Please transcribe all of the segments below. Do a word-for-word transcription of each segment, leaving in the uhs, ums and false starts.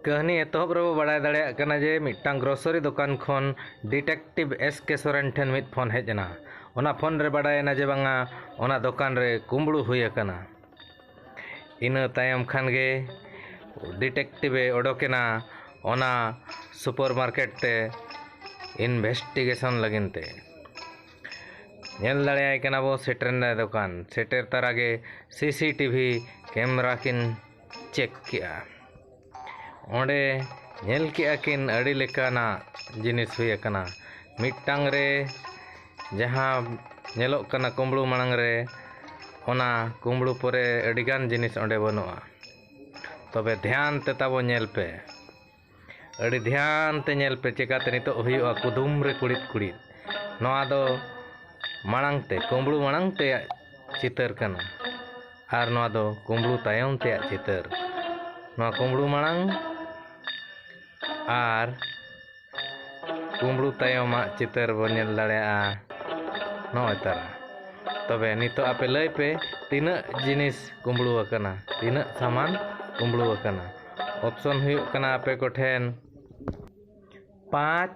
ᱠᱟᱹᱦᱱᱤ ᱮᱛᱚᱦᱚᱵ ᱨᱮᱵᱚ ᱵᱟᱲᱟᱭ ᱫᱟᱲᱮᱭᱟᱜ ᱠᱟᱱᱟ ᱡᱮ ᱢᱤᱫᱴᱟᱝ ᱜᱨᱚᱥᱟᱨᱤ ᱫᱚᱠᱟᱱ ᱠᱷᱚᱱ ᱰᱤᱴᱮᱠᱴᱤᱵᱷ ᱮᱥ ᱠᱮ ᱥᱚᱨᱮᱱ ᱴᱷᱮᱱ ᱢᱤᱫ ᱯᱷᱳᱱ ᱦᱮᱡ ᱮᱱᱟ᱾ ᱚᱱᱟ ᱯᱷᱳᱱ ᱨᱮ ᱵᱟᱲᱟᱭᱮᱱᱟ ᱡᱮ ᱵᱟᱝᱟ, ᱚᱱᱟ ᱫᱚᱠᱟᱱ ᱨᱮ ᱠᱩᱢᱵᱽᱲᱩ ᱦᱩᱭ ᱟᱠᱟᱱᱟ᱾ ᱤᱱᱟᱹ ᱛᱟᱭᱚᱢ ᱠᱷᱟᱱ ᱜᱮ ᱰᱤᱴᱮᱠᱴᱤᱵᱷ ᱮ ᱚᱰᱚᱠᱮᱱᱟ ᱚᱱᱟ ᱥᱩᱯᱟᱨ ᱢᱟᱨᱠᱮᱴ ᱛᱮ ᱤᱱᱵᱷᱮᱥᱴᱤᱜᱮᱥᱚᱱ ᱞᱟᱹᱜᱤᱫ ᱛᱮ᱾ ᱧᱮᱞ ᱫᱟᱲᱮᱭᱟᱭ ᱠᱟᱱᱟ ᱵᱚ ᱥᱮᱴᱮᱨ ᱮᱱᱟᱭ ᱫᱚᱠᱟᱱ᱾ ᱥᱮᱴᱮᱨ ᱛᱟᱨᱟ ᱜᱮ ᱥᱤ ᱥᱤ ᱴᱤ ᱵᱷᱤ ᱠᱮᱢᱨᱟ ᱠᱤᱱ ᱪᱮᱠ ᱠᱮᱜᱼᱟ᱾ ᱚᱸᱰᱮ ᱧᱮᱞ ᱠᱮᱜᱼᱟ ᱠᱤᱱ ᱟᱹᱰᱤ ᱞᱮᱠᱟᱱᱟᱜ ᱡᱤᱱᱤᱥ ᱦᱩᱭ ᱟᱠᱟᱱᱟ᱾ ᱢᱤᱫᱴᱟᱝ ᱨᱮ ᱡᱟᱦᱟᱸ ᱧᱮᱞᱚᱜ ᱠᱟᱱᱟ ᱠᱩᱢᱵᱽᱲᱩ ᱢᱟᱲᱟᱝ ᱨᱮ, ᱚᱱᱟ ᱠᱩᱢᱵᱽᱲᱩ ᱯᱚᱨᱮ ᱟᱹᱰᱤᱜᱟᱱ ᱡᱤᱱᱤᱥ ᱚᱸᱰᱮ ᱵᱟᱹᱱᱩᱜᱼᱟ᱾ ᱛᱚᱵᱮ ᱫᱷᱮᱭᱟᱱ ᱛᱮ ᱛᱟᱵᱚ ᱧᱮᱞ ᱯᱮ, ᱟᱹᱰᱤ ᱫᱷᱮᱭᱟᱱ ᱛᱮ ᱧᱮᱞ ᱯᱮ, ᱪᱮᱠᱟᱛᱮ ᱱᱤᱛᱚᱜ ᱦᱩᱭᱩᱜᱼᱟ ᱠᱩᱫᱩᱢ ᱨᱮ ᱠᱩᱲᱤᱫ ᱠᱩᱲᱤᱫ᱾ ᱱᱚᱣᱟ ᱫᱚ ᱢᱟᱲᱟᱝ ᱛᱮ, ᱠᱩᱢᱵᱽᱲᱩ ᱢᱟᱲᱟᱝ ᱛᱮᱭᱟᱜ ᱪᱤᱛᱟᱹᱨ ᱠᱟᱱᱟ, ᱟᱨ ᱱᱚᱣᱟ ᱫᱚ ᱠᱩᱢᱵᱽᱲᱩ ᱛᱟᱭᱚᱢ ᱛᱮᱭᱟᱜ ᱪᱤᱛᱟᱹᱨ᱾ ᱱᱚᱣᱟ ᱠᱩᱢᱵᱽᱲᱩ ᱢᱟᱲᱟᱝ ᱟᱨ ᱠᱩᱢᱵᱽᱲᱩ ᱛᱟᱭᱚᱢᱟᱜ ᱪᱤᱛᱟᱹᱨ ᱵᱚᱱ ᱧᱮᱞ ᱫᱟᱲᱮᱭᱟᱜᱼᱟ ᱱᱚᱜᱼᱚᱭ ᱛᱟᱨᱟ᱾ ᱛᱚᱵᱮ ᱱᱤᱛᱚᱜ ᱟᱯᱮ ᱞᱟᱹᱭ ᱯᱮ, ᱛᱤᱱᱟᱹᱜ ᱡᱤᱱᱤᱥ ᱠᱩᱢᱵᱽᱲᱩ ᱟᱠᱟᱱᱟ, ᱛᱤᱱᱟᱹᱜ ᱥᱟᱢᱟᱱ ᱠᱩᱢᱵᱽᱲᱩ ᱟᱠᱟᱱᱟ? ᱚᱯᱥᱚᱱ ᱦᱩᱭᱩᱜ ᱠᱟᱱᱟ ᱟᱯᱮ ᱠᱚᱴᱷᱮᱱ ᱯᱟᱸᱪ,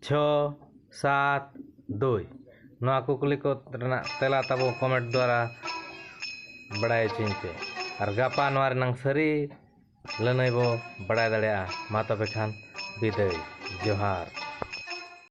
ᱪᱷᱚ, ᱥᱟᱛ, ᱫᱩᱭ᱾ ᱱᱚᱣᱟ ᱠᱩᱠᱞᱤ ᱠᱚ ᱨᱮᱱᱟᱜ ᱛᱮᱞᱟ ᱛᱟᱵᱚ ᱠᱚᱢᱮᱱᱴ ᱫᱣᱟᱨᱟ ᱵᱟᱲᱟᱭ ᱦᱚᱪᱚᱧ ᱯᱮ᱾ ᱟᱨ ᱜᱟᱯᱟ ᱱᱚᱣᱟ ᱨᱮᱱᱟᱝ ᱥᱟᱹᱨᱤ ᱞᱟᱹᱱᱟᱹᱭ ᱵᱚ ᱵᱟᱲᱟᱭ ᱫᱟᱲᱮᱭᱟᱜᱼᱟ᱾ ᱢᱟ ᱛᱚᱵᱮ ᱠᱷᱟᱱ ᱵᱤᱫᱟᱹᱭ, ᱡᱚᱦᱟᱨ᱾